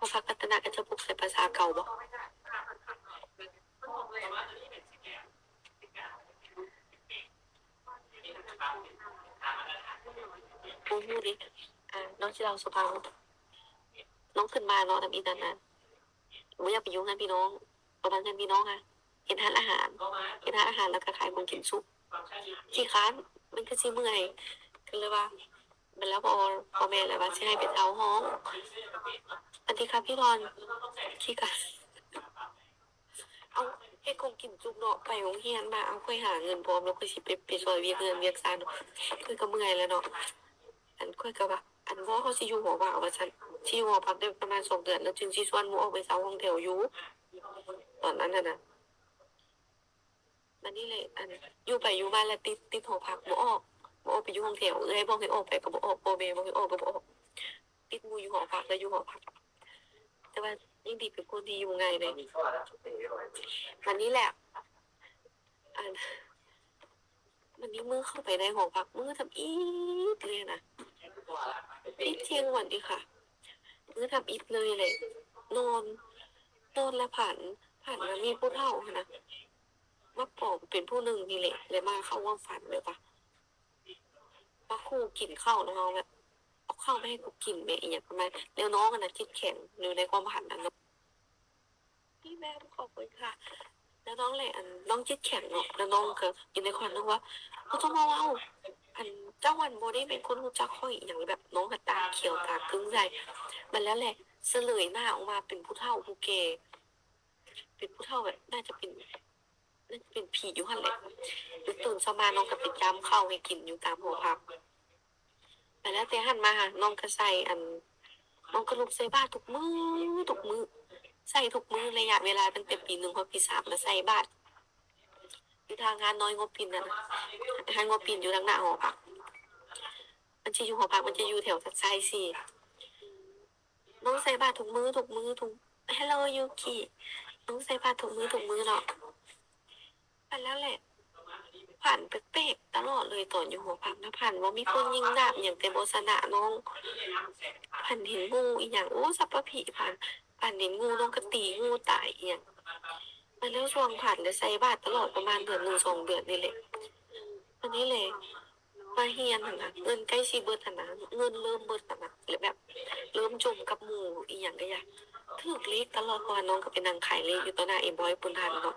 ຫໍພັກລັດຕະນະ ເຂົາເຈົ້າປຸກໃສ່ປາສາເກົ່າບໍ່? ບໍ່ຮູ້ເດ. ອາ ນ້ອງຊິເລົ່າສູ່ຟັງ. ນ້ອງຂຶ້ນມາເນາະ ທຳອິດນັ້ນນະ ບໍ່ຢາກໄປຢູ່ເຮືອນພີ່ນ້ອງ ເພາະວ່າເຮືອນພີ່ນ້ອງອະ ເຮັດຮ້ານອາຫານ ເຮັດຮ້ານອາຫານ ແລ້ວກໍຂາຍຂອງກິນສຸກ. ຂີ້ຄ້ານ ມັນຄືຊິເມື່ອຍ ກໍເລີຍວ່າ ແມ່ນແລ້ວ ພໍ່ ພໍ່ແມ່ເລີຍວ່າຊິໃຫ້ໄປເຊົ່າຫ້ອງ. ສະຫວັດດີຄ່ະພີ່ພອນ. ຂີ້ຄ້ານ ເອົາ ເຮັດຂອງກິນສຸກເນາະ ໄປໂຮງຮຽນມາ ເອົາ ຂ້ອຍຫາເງິນພ້ອມແລ້ວ ຂ້ອຍຊິໄປ ໄປຊ່ອຍວຽກເຮືອນວຽກຊານເນາະ ຂ້ອຍກໍເມື່ອຍແລ້ວເນາະ. ອັນ ຂ້ອຍກໍວ່າ ອັນ ບໍ່ ເຮົາຊິຢູ່ຫໍພັກວ່າຊັ້ນ ຊິຢູ່ຫໍພັກໄດ້ປະມານສອງເດືອນ ແລ້ວຈຶ່ງຊິຊວນໝູ່ອອກໄປເຊົ່າຫ້ອງແຖວຢູ່ ຕອນນັ້ນຫັ້ນນະ. ບັດນີ້ແຫຼະ ອັນ ຢູ່ໄປຢູ່ມາແລ້ວຕິດ ຕິດຫໍພັກ ບໍ່ອອກ ບໍ່ອອກໄປຢູ່ຫ້ອງແຖວ. ເອື້ອຍບອກໃຫ້ອອກໄປກໍບໍ່ອອກ ພໍ່ແມ່ບອກໃຫ້ອອກກໍບໍ່ອອກ ຕິດໝູ່ຢູ່ຫໍພັກ ແລ້ວຢູ່ຫໍພັກ. ແຕ່ວ່າຍັງດີເປັນຄົນທີ່ຢູ່ງ່າຍແດ່. ບັດນີ້ແຫຼະ ອັນ ບັດນີ້ມື້ເຂົ້າໄປໃນຫໍພັກ ມື້ທຳອິດເລີຍນະ ຕິດທ່ຽງວັນອີກຄ່ະ ມື້ທຳອິດເລີຍແຫຼະ. ນອນ ນອນແລ້ວຝັນ ຝັນວ່າມີຜູ້ເຖົ້າຫັ້ນນະ ມາປອມເປັນຜູ້ໜຶ່ງນີ້ແຫຼະ ແລ້ວມາເຂົ້າຮ່ວມຝັນແບບວ່າ ມາຂູ່ກິນເຂົ້ານຳເຮົາ ແບບເອົາເຂົ້າມາໃຫ້ກູກິນແໝ່ ອີ່ຫຍັງປະມານ ແລ້ວນ້ອງຫັ້ນນະຈິດແຂງຢູ່ໃນຄວາມຝັນນັ້ນເນາະ. ພີ່ແບມ ຂອບຄຸນຄ່ະ. ແລ້ວນ້ອງແຫຼະ ອັນ ນ້ອງຈິດແຂງເນາະ ແລ້ວນ້ອງກໍຢູ່ໃນຄວາມນັ້ນວ່າ ບໍ່ຕ້ອງມາເວົ້າ ອັນ ເຈົ້າຫັ້ນບໍ່ໄດ້ແມ່ນຄົນຮູ້ຈັກຂ້ອຍອີ່ຫຍັງ ແບບນ້ອງກໍຕາຂຽວຕາກຶ້ງໃສ່. ບັດແລ້ວແຫຼະ ສະເຫຼີຍໜ້າອອກມາເປັນຜູ້ເຖົ້າຜູ້ແກ່ ເປັນຜູ້ເຖົ້າ ແບບໜ້າຈະເປັນ ໜ້າຈະເປັນຜີຢູ່ຫັ້ນແຫຼະ. ແລ້ວຕື່ນເຊົ້າມານ້ອງກໍໄປຈ້ຳເຂົ້າໃຫ້ກິນຢູ່ຕາມຫໍພັກ. ແລ້ວແຕ່ຫັ້ນມາ ນ້ອງກໍໃສ່ ອັນ ນ້ອງກໍລຸກໃສ່ບາດທຸກມື້ ທຸກມື້ ໃສ່ທຸກມື້ ໄລຍະເວລາຕັ້ງແຕ່ປີໜຶ່ງຮອດປີສາມນະ ໃສ່ບາດຢູ່ທາງຮ້ານນ້ອຍງົວປິ່ນນັ້ນ ຮ້ານງົວປິ່ນຢູ່ທາງໜ້າຫໍພັກ. ມັນຊິຢູ່ ຫໍພັກມັນຈະຢູ່ແຖວທັດໄຊສີ່. ນ້ອງໃສ່ບາດທຸກມື້ ທຸກມື້ ທຸກ Hello Yuki ນ້ອງໃສ່ບາດທຸກມື້ ທຸກມື້ເນາະ. ຝັນແລ້ວແຫຼະ ຝັນແປກໆຕະຫຼອດເລີຍ ຕອນຢູ່ຫໍພັກນະ ຝັນວ່າມີຄົນຍິງດາບອີ່ຫຍັງ ແຕ່ບໍ່ຊະນະນ້ອງ. ຝັນເຫັນງູອີ່ຫຍັງ ໂອ້ ສັບປະຜີ ຝັນ ຝັນເຫັນງູ ນ້ອງກໍຕີງູຕາຍອີ່ຫຍັງ. ແລ້ວຊ່ວງຝັນແລ້ວໃສ່ບາດຕະຫຼອດ ປະມານເດືອນໜຶ່ງສອງເດືອນນີ້ແຫຼະ. ອັນນີ້ແຫຼະ ມາຮຽນຫັ້ນນະ ເງິນໃກ້ຊິເບິດຫັ້ນນະ ເງິນເລີ່ມເບິດຫັ້ນນະ ແລ້ວແບບເລີ່ມຈົມກັບໝູ່ອີ່ຫຍັງກະຢ່າ ຖືກເລກຕະຫຼອດ ເພາະວ່ານ້ອງກໍໄປນັ່ງຂາຍເລກຢູ່ຕໍ່ໜ້າເອັມພອຍປຸນທັນເນາະ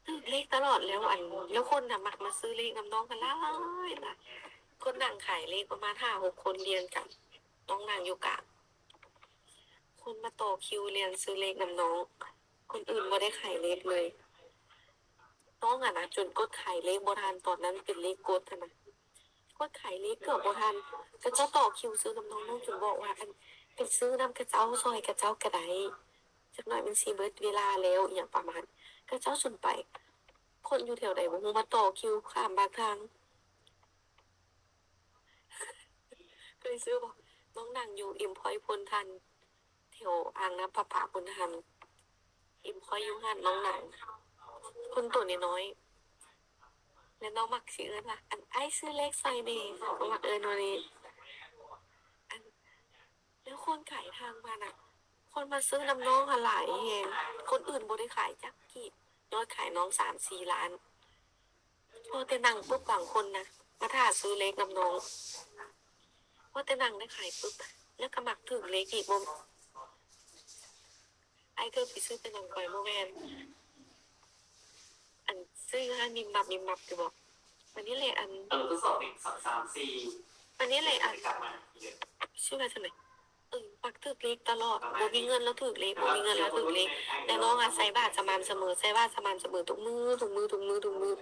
ຖືກເລກຕະຫຼອດ. ແລ້ວ ອັນ ແລ້ວຄົນນະມັກມາຊື້ເລກນຳນ້ອງຫັ້ນຫຼາຍໆ ຄົນນັ່ງຂາຍເລກປະມານຫ້າຫົກຄົນລຽນກັນ ນ້ອງນັ່ງຢູ່ກາງ ຄົນມາຕໍ່ຄິວລຽນຊື້ເລກນຳນ້ອງ ຄົນອື່ນບໍ່ໄດ້ຂາຍເລກເລີຍ. ນ້ອງຫັ້ນນະຈົນກົດຂາຍເລກບໍ່ທັນ ຕອນນັ້ນເປັນເລກກົດຫັ້ນນະ ກົດຂາຍເລກເກືອບບໍ່ທັນ ເຂົາເຈົ້າຕໍ່ຄິວຊື້ນຳນ້ອງ ນ້ອງຈົນບອກວ່າ ອັນ ໄປຊື້ນຳເຂົາເຈົ້າ ຊ່ອຍເຂົາເຈົ້າກະໄດ້ ຈັກໜ້ອຍມັນຊິເບິດເວລາແລ້ວ ອີ່ຫຍັງປະມານ ເຂົາເຈົ້າຊົນໄປ ຄົນຢູ່ແຖວໃດບໍ່ຮູ້ ມາຕໍ່ຄິວຂ້າມບາງທາງ. ເຄີຍຊື້ບໍ່? ນ້ອງນັ່ງຢູ່ເອັມພອຍພົນທັນ ແຖວອ່າງນ້ຳປະປາພົນທັນ ເອັມພອຍຢູ່ຫັ້ນ ນ້ອງນັ່ງ ຄົນໂຕນ້ອຍໆ ແລ້ວນ້ອງມັກຊິເອີ້ນວ່າ ອັນ ອ້າຍຊື້ເລກຊ່ອຍແດ່ ນ້ອງມັກເອີ້ນວ່ານີ້ ອັນ ແລ້ວຄົນຂາຍທາງມານະ ຄົນມາຊື້ນຳນ້ອງຫັ້ນຫຼາຍແຮງ ຄົນອື່ນບໍ່ໄດ້ຂາຍຈັກກີບ ຍອດຂາຍນ້ອງສາມສີ່ລ້ານ. ພໍແຕ່ນັ່ງປຶບ ບາງຄົນນະ ມາຖ້າຊື້ເລກນຳນ້ອງ ພໍແຕ່ນັ່ງໄດ້ຂາຍປຶບ ແລ້ວກໍມັກຖືກເລກອີກ ບໍ່ ອ້າຍເກີດໄປຊື້ແຕ່ນຳກ່ອຍ ບໍ່ແມ່ນ ອັນ ຊື້ຢູ່ຮ້ານມິບມັບມິບມັບຢູ່ບໍ່? ອັນນີ້ແຫຼະ ອັນ ເອີ ທົດສອບອີກສາມ ສາມ ສີ່ ອັນນີ້ແຫຼະ ອັນ ຊື່ວ່າຈັ່ງໃດ? ເອີ ມັກຖືກເລກຕະຫຼອດ ບໍ່ມີເງິນແລ້ວຖືກເລກ ບໍ່ມີເງິນແລ້ວຖືກເລກ ແຕ່ນ້ອງອະໃສ່ບາດສະໝ່ຳສະເໝີ ໃສ່ບາດສະໝ່ຳສະເໝີທຸກມື້ ທຸກມື້ ທຸກມື້ ທຸກມື້.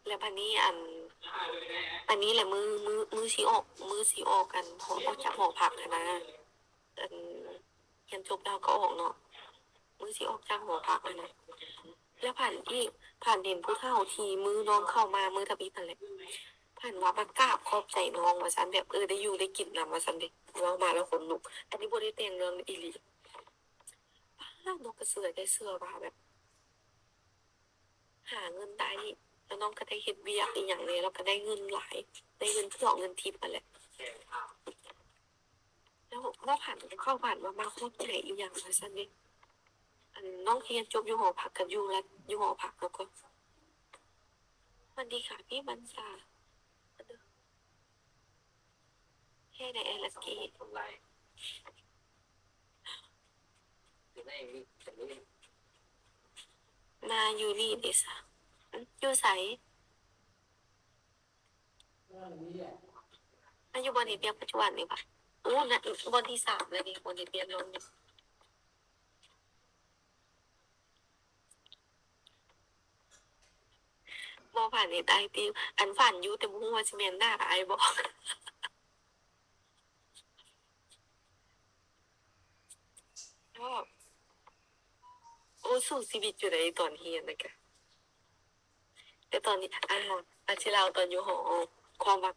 ແລ້ວບາດນີ້ ອັນ ອັນນີ້ແຫຼະ ມື້ ມື້ ມື້ຊິອອກ ມື້ຊິອອກ ອັນ ຫໍ ອອກຈາກຫໍພັກຫັ້ນນະ ອັນ ຮຽນຈົບແລ້ວກໍອອກເນາະ ມື້ຊິອອກຈາກຫໍພັກຫັ້ນນະ ແລ້ວຝັນອີກ ຝັນເຫັນຜູ້ເຖົ້າທີ່ມື້ນ້ອງເຂົ້າມາມື້ທຳອິດຫັ້ນແຫຼະ ຝັນວ່າມາກາບຂອບໃຈນ້ອງວ່າຊັ້ນ ແບບ ເອີ ໄດ້ຢູ່ໄດ້ກິນນຳວ່າຊັ້ນເດ ເວົ້າມາແລ້ວຂົນລຸກ ອັນນີ້ບໍ່ໄດ້ແຕ່ງເລື່ອງອີ່ຫຼີ. ປ້າ ນ້ອງກໍເຊື່ອ ແຕ່ເຊື່ອວ່າແບບ ຫາເງິນໄດ້ ແລ້ວນ້ອງກໍໄດ້ເຮັດວຽກອີ່ຫຍັງແດ່ ແລ້ວກໍໄດ້ເງິນຫຼາຍ ໄດ້ເງິນເພື່ອເງິນທິບຫັ້ນແຫຼະ. ແລ້ວ ບໍ່ຝັນ ເຂົາຝັນວ່າມາຮອບໃຈອີ່ຫຍັງວ່າຊັ້ນເດ. ອັນ ນ້ອງຮຽນຈົບຢູ່ຫໍພັກ ກັບຢູ່ລັດ ຢູ່ຫໍພັກ ແລ້ວກໍ ສະຫວັດດີຄ່ະ ພີ່ບັນຊາ ເຮັດໃດ ແອລັກກີ ມາຢູ່ນີ້ເດຊະ ຢູ່ໃສ? ມາຢູ່ບ່ອນເຮັດວຽກປັດຈຸບັນນີ້ຫວາ? ໂອ້ ນະ ບ່ອນທີສາມແລ້ວນີ້ ບ່ອນເຮັດວຽກລອນນີ້. ບໍ່ຝັນເຫັນອ້າຍຕິ ອັນຝັນຢູ່ ແຕ່ບໍ່ຮູ້ວ່າຊິແມ່ນໜ້າອ້າຍບໍ່. ໂອ້ ສູ້ຊີວິດຢູ່ໃດຕອນຮຽນນະກະ ແຕ່ຕອນນີ້ ອ່າ ອາຊິລາວຕອນຢູ່ຫໍ ຄວາມຫວັງ